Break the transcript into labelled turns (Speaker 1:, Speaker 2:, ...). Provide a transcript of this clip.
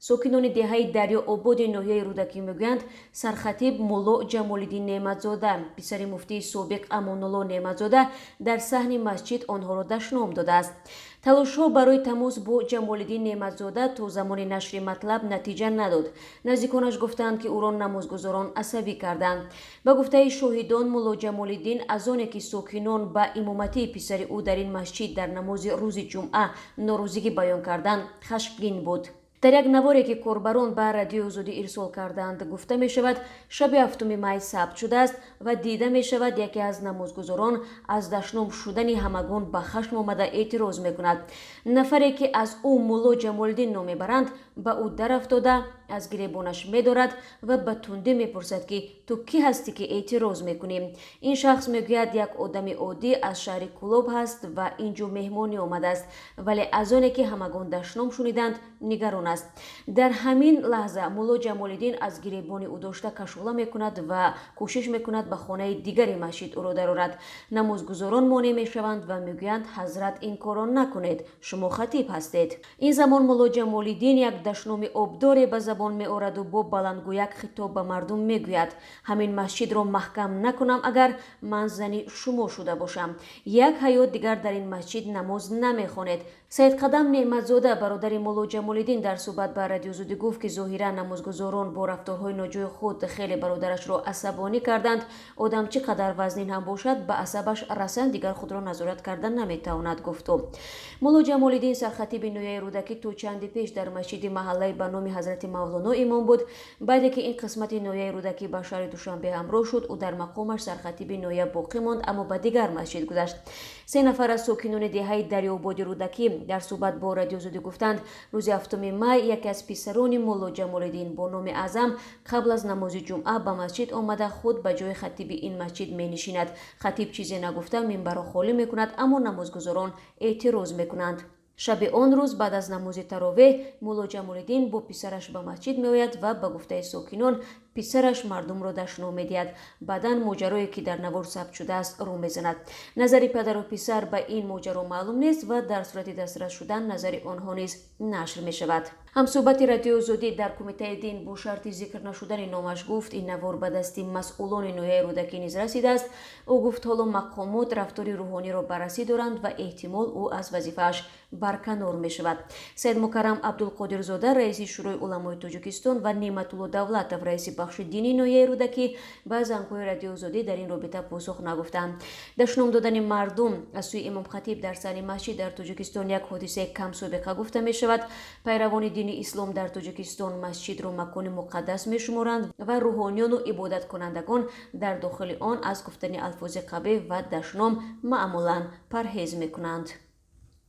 Speaker 1: Сокинони деҳаи Дарёободи ноҳияи Рӯдакӣ мегӯянд, сархатиб Мулло Ҷамолиддин Неъматзода, писари муфтии собиқ Амонулло Неъматзода, дар саҳни масҷид онҳоро дашном додааст. Талошҳо барои тамос бо Ҷамолиддин Неъматзода то замони нашри матлаб натиҷа надод. Наздиконаш гуфтаанд, ки ӯро намозгузорон асабӣ карданд. Ба гуфтаи шоҳидон, Мулло Ҷамолиддин аз оне ки сокинон ба имоматии писари ӯ дар ин масҷид дар намози рӯзи ҷумъа норозигӣ баён карданд, хашмгин буд. Дар як наворе, ки корбарон ба Радиои Озодӣ ирсол кардаанд, гуфта мешавад, шаби 7 май сабт шудааст ва дида мешавад, яке аз намозгузорон аз дашном шудани ҳамагон ба хашм омада, эътироз мекунад. Нафаре, ки аз ӯ Мулло Ҷамолиддин ном мебаранд, ба ӯ дарафтода, аз гиребонаш медорад ва ба тундӣ мепурсад, ки ту кӣ ҳастӣ, ки эътироз мекунӣ? Ин шахс мегӯяд, як одами оддӣ аз шаҳри Кӯлоб ҳаст ва ин ҷо меҳмонӣ омадааст, вале аз оне ки ҳамагон дашном шуниданд, нигарон аст. Дар ҳамин лаҳза Мулло Ҷамолиддин аз гиребони ӯ дошта кашола мекунад ва кӯшиш мекунад ба хонаи дигари масҷид ӯро дарорад. Намозгузорон монеъ мешаванд ва мегӯянд: «Ҳазрат, ин корро накунед, шумо хатиб ҳастед». Ин замон Мулло Ҷамолиддин як дашноми обдоре ба забон меораду бо баландгӯяк хитоб ба мардум мегӯяд: «Ҳамин масҷидро маҳкам накунам, агар ман зани шумо шуда бошам, як ҳаёт дигар дар ин масҷид намоз намехонед». Саидқадам Неъматзода, бародари Мулло Ҷамолиддин, дар суҳбат ба Радиои Озодӣ гуфт, ки зоҳиран намозгузорон бо рафторҳои ноҷои худ хеле бародарашро асабонӣ карданд. «Одам чӣ қадар вазнин ҳам бошад, ба асабаш расанд, дигар худро назорат карда наметавонад», гуфт ӯ. Мулло Ҷамолиддин, сархатиби ноҳияи Рӯдакӣ, то чанде пеш дар масҷиди маҳаллаи ба номи ҳазрати Мавлоно имом буд. Баъде ки ин қисмати ноҳияи Рӯдакӣ ба шаҳри Душанбе ҳамроҳ шуд, ӯ дар мақомаш сархатиби ноҳия боқӣ монд, аммо ба дигар масҷид гузашт. Се нафар аз сокинони деҳаи Дарёободи Рӯдакӣ дар суҳбат бо Радиои Озодӣ гуфтанд, рӯзи 7 май яке аз писарони Мулло Ҷамолиддин бо номи Аъзам қабл аз намози ҷумъа ба масҷид омада, худ ба ҷои хатиби ин масҷид менишинад. Хатиб чизе нагуфта, минбарро холӣ мекунад, аммо намозгузорон эътироз мекунанд. Шаби он рӯз баъд аз намози таровеҳ Мулло Ҷамолиддин бо писараш ба масҷид меояд ва, ба гуфтаи сокинон, писараш мардумро дашном медиҳад. Баъдан моҷарое, ки дар навор сабт шудааст, рӯ мезанад. Назари падару писар ба ин моҷаро маълум нест ва дар сурати дастрас шудан назари онҳо низ нашр мешавад. Ҳамсӯҳбати Радиои Озодӣ дар кумитаи дин бо шарти зикр нашудани номаш гуфт, ин навор ба дасти масъулони ноҳияи Рӯдакӣ низ расидааст. Ӯ гуфт, ҳоло мақомот рафтори рӯҳониро баррасӣ доранд ва эҳтимол ӯ аз вазифааш барканор мешавад. Саидмукаррам Абдулқодирзода, раиси Шӯрои уламои Тоҷикистон, ва Неъматулло Давлатов, раиси бахши динии ноҳияи Рӯдакӣ, ба зангҳои Радиои Озодӣ дар ин робита посух нагуфтанд. Дашном додани мардум аз сӯи имомхатиб дар саҳни масҷид дар Тоҷикистон як ҳодисаи камсобиқа гуфта мешавад. Пайравони дини ислом дар Тоҷикистон масҷидро макони муқаддас мешуморанд ва рӯҳониёну ибодаткунандагон дар дохили он аз гуфтани алфози қабеҳ ва дашном маъмулан парҳез мекунанд.